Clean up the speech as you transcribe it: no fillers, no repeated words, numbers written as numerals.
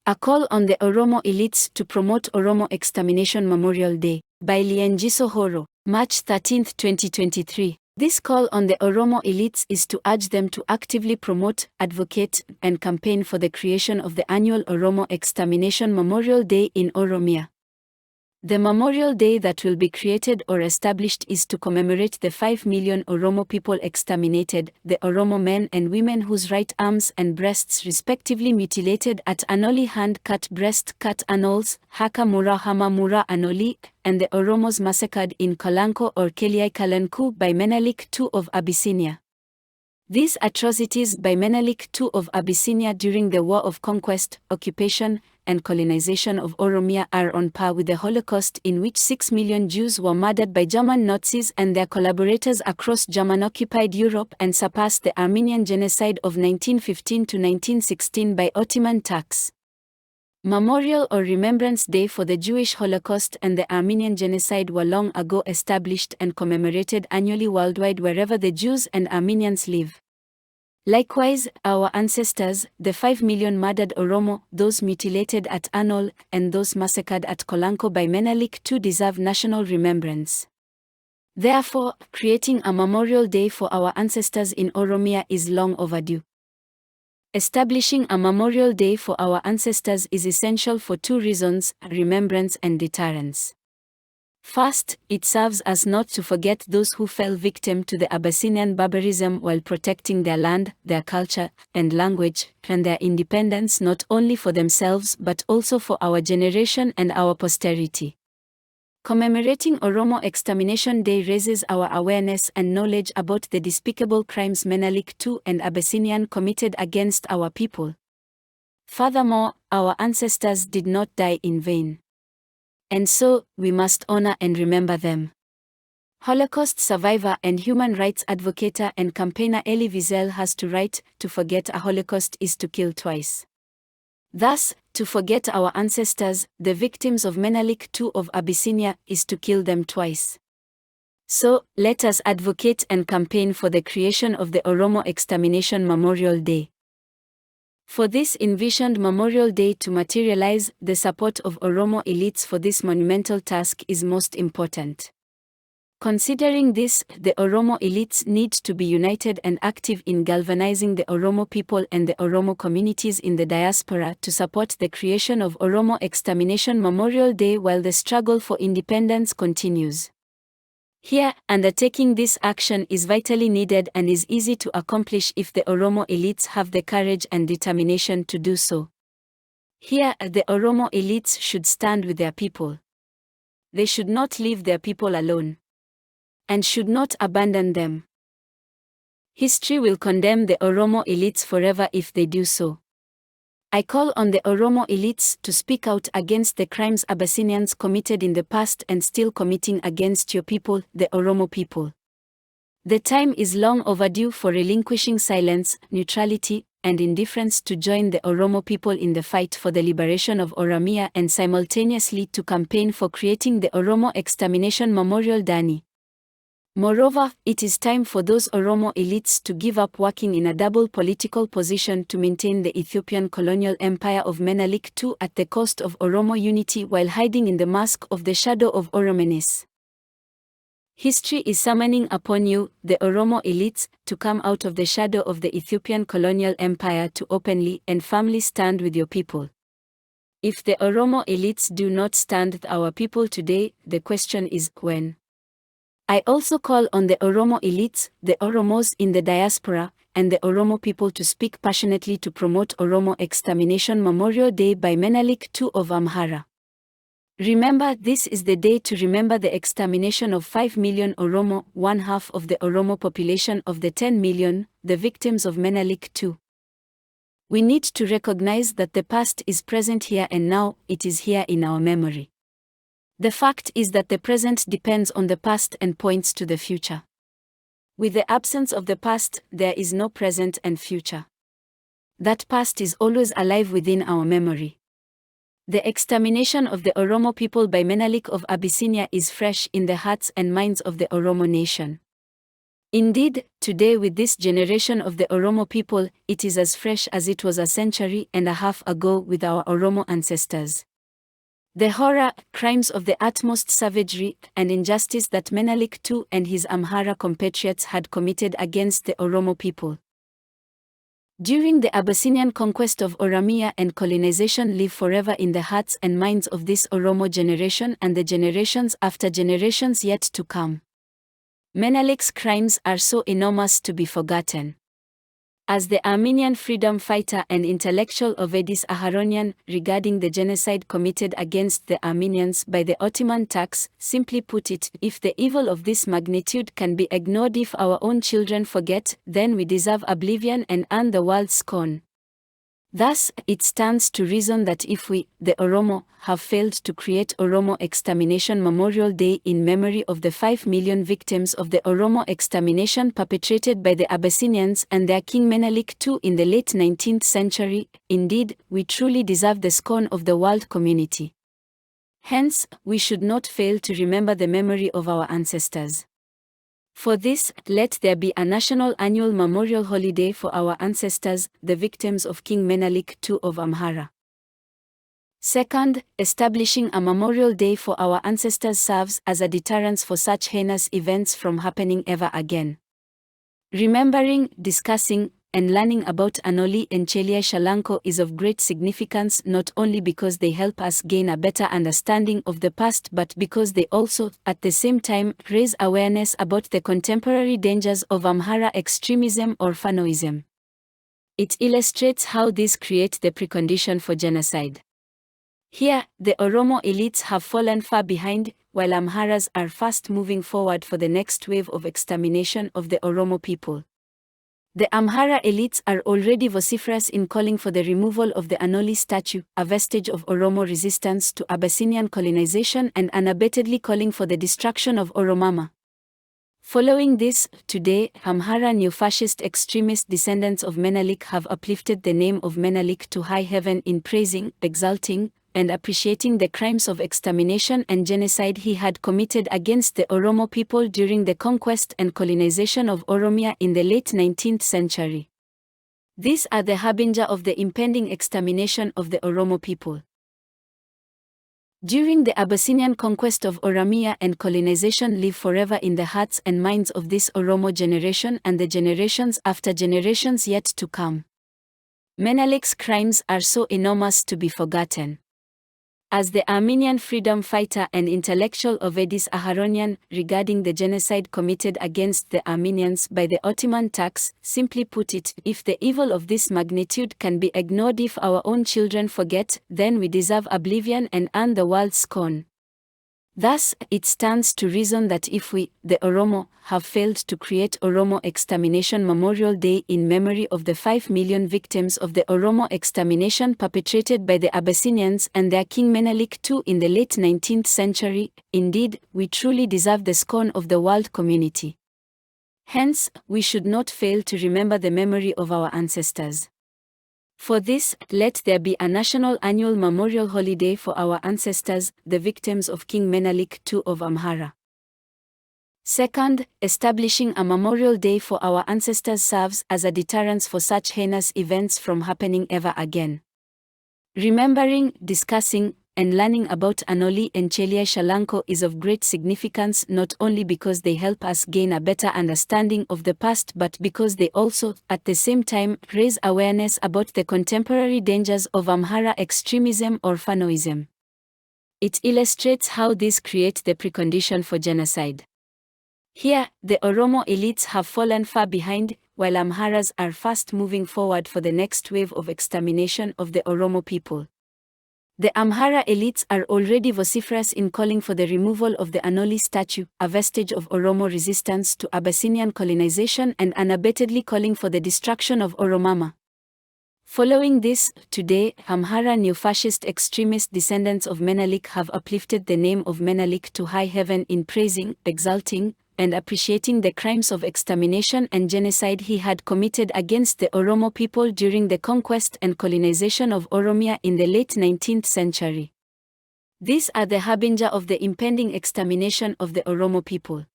A Call on the Oromo Elites to Promote Oromo Extermination Memorial Day, by Leenjiso Horo, March 13, 2023. This call on the Oromo elites is to urge them to actively promote, advocate, and campaign for the creation of the Annual Oromo Extermination Memorial Day in Oromia. The memorial day that will be created or established is to commemorate the 5 million Oromo people exterminated, the Oromo men and women whose right arms and breasts respectively mutilated at Anole hand-cut breast-cut Aanoles, Harka Muraa Anole, and the Oromos massacred in Chalanko or Calii Calanqoo by Menelik II of Abyssinia. These atrocities by Menelik II of Abyssinia during the War of Conquest, Occupation, and Colonization of Oromia are on par with the Holocaust, in which 6 million Jews were murdered by German Nazis and their collaborators across German-occupied Europe, and surpass the Armenian genocide of 1915 to 1916 by Ottoman Turks. Memorial or Remembrance Day for the Jewish Holocaust and the Armenian genocide were long ago established and commemorated annually worldwide wherever the Jews and Armenians live. Likewise, our ancestors, the 5 million murdered Oromo, those mutilated at Aanole, and those massacred at Chalanko by Menelik II deserve national remembrance. Therefore, creating a memorial day for our ancestors in Oromia is long overdue. Establishing a memorial day for our ancestors is essential for two reasons: remembrance and deterrence. First, it serves us not to forget those who fell victim to the Abyssinian barbarism while protecting their land, their culture, and language, and their independence not only for themselves but also for our generation and our posterity. Commemorating Oromo Extermination Day raises our awareness and knowledge about the despicable crimes Menelik II and Abyssinian committed against our people. Furthermore, our ancestors did not die in vain. And so, we must honor and remember them. Holocaust survivor and human rights advocate and campaigner Elie Wiesel has to write, "To forget a Holocaust is to kill twice." Thus, to forget our ancestors, the victims of Menelik II of Abyssinia, is to kill them twice. So, let us advocate and campaign for the creation of the Oromo Extermination Memorial Day. For this envisioned Memorial Day to materialize, the support of Oromo elites for this monumental task is most important. Considering this, the Oromo elites need to be united and active in galvanizing the Oromo people and the Oromo communities in the diaspora to support the creation of Oromo Extermination Memorial Day while the struggle for independence continues. Here, undertaking this action is vitally needed and is easy to accomplish if the Oromo elites have the courage and determination to do so. Here, the Oromo elites should stand with their people. They should not leave their people alone, and should not abandon them. History will condemn the Oromo elites forever if they do so. I call on the Oromo elites to speak out against the crimes Abyssinians committed in the past and still committing against your people, the Oromo people. The time is long overdue for relinquishing silence, neutrality, and indifference to join the Oromo people in the fight for the liberation of Oromia and simultaneously to campaign for creating the Oromo Extermination Memorial Day. Moreover, it is time for those Oromo elites to give up working in a double political position to maintain the Ethiopian colonial empire of Menelik II at the cost of Oromo unity while hiding in the mask of the shadow of Oromoness. History is summoning upon you, the Oromo elites, to come out of the shadow of the Ethiopian colonial empire to openly and firmly stand with your people. If the Oromo elites do not stand with our people today, the question is, when? I also call on the Oromo elites, the Oromos in the diaspora, and the Oromo people to speak passionately to promote Oromo Extermination Memorial Day by Menelik II of Amhara. Remember, this is the day to remember the extermination of 5 million Oromo, one half of the Oromo population of the 10 million, the victims of Menelik II. We need to recognize that the past is present here and now, it is here in our memory. The fact is that the present depends on the past and points to the future. With the absence of the past, there is no present and future. That past is always alive within our memory. The extermination of the Oromo people by Menelik of Abyssinia is fresh in the hearts and minds of the Oromo nation. Indeed, today with this generation of the Oromo people, it is as fresh as it was a century and a half ago with our Oromo ancestors. The horror, crimes of the utmost savagery, and injustice that Menelik II and his Amhara compatriots had committed against the Oromo people during the Abyssinian conquest of Oromia and colonization live forever in the hearts and minds of this Oromo generation and the generations after generations yet to come. Menelik's crimes are so enormous to be forgotten. As the Armenian freedom fighter and intellectual Ovedis Aharonian regarding the genocide committed against the Armenians by the Ottoman Turks, simply put it, if the evil of this magnitude can be ignored, if our own children forget, then we deserve oblivion and earn the world's scorn. Thus, it stands to reason that if we, the Oromo, have failed to create Oromo Extermination Memorial Day in memory of the 5 million victims of the Oromo extermination perpetrated by the Abyssinians and their king Menelik II in the late 19th century, indeed, we truly deserve the scorn of the world community. Hence, we should not fail to remember the memory of our ancestors. For this, let there be a national annual memorial holiday for our ancestors, the victims of King Menelik II of Amhara. Second, establishing a memorial day for our ancestors serves as a deterrence for such heinous events from happening ever again. Remembering, discussing, and learning about Anole and Chalanko is of great significance not only because they help us gain a better understanding of the past but because they also, at the same time, raise awareness about the contemporary dangers of Amhara extremism or fanatism. It illustrates how these create the precondition for genocide. Here, the Oromo elites have fallen far behind, while Amharas are fast moving forward for the next wave of extermination of the Oromo people. The Amhara elites are already vociferous in calling for the removal of the Aanole statue, a vestige of Oromo resistance to Abyssinian colonization, and unabatedly calling for the destruction of Oromia. Following this, today, Amhara neo-fascist extremist descendants of Menelik have uplifted the name of Menelik to high heaven in praising, exalting, and appreciating the crimes of extermination and genocide he had committed against the Oromo people during the conquest and colonization of Oromia in the late 19th century. These are the harbinger of the impending extermination of the Oromo people. During the Abyssinian conquest of Oromia and colonization live forever in the hearts and minds of this Oromo generation and the generations after generations yet to come. Menelik's crimes are so enormous to be forgotten. As the Armenian freedom fighter and intellectual Ovedis Aharonian regarding the genocide committed against the Armenians by the Ottoman Turks, simply put it, if the evil of this magnitude can be ignored, if our own children forget, then we deserve oblivion and earn the world's scorn. Thus, it stands to reason that if we, the Oromo, have failed to create Oromo Extermination Memorial Day in memory of the 5 million victims of the Oromo extermination perpetrated by the Abyssinians and their king Menelik II in the late 19th century, indeed, we truly deserve the scorn of the world community. Hence, we should not fail to remember the memory of our ancestors. For this, let there be a national annual memorial holiday for our ancestors, the victims of King Menelik II of Amhara. Second, establishing a memorial day for our ancestors serves as a deterrence for such heinous events from happening ever again. Remembering, discussing, and learning about Anole and Chalanko is of great significance not only because they help us gain a better understanding of the past but because they also, at the same time, raise awareness about the contemporary dangers of Amhara extremism or fanatism. It illustrates how these create the precondition for genocide. Here, the Oromo elites have fallen far behind, while Amharas are fast moving forward for the next wave of extermination of the Oromo people. The Amhara elites are already vociferous in calling for the removal of the Aanole statue, a vestige of Oromo resistance to Abyssinian colonization, and unabatedly calling for the destruction of Oromia. Following this, today, Amhara neo-fascist extremist descendants of Menelik have uplifted the name of Menelik to high heaven in praising, exalting, and appreciating the crimes of extermination and genocide he had committed against the Oromo people during the conquest and colonization of Oromia in the late 19th century. These are the harbinger of the impending extermination of the Oromo people.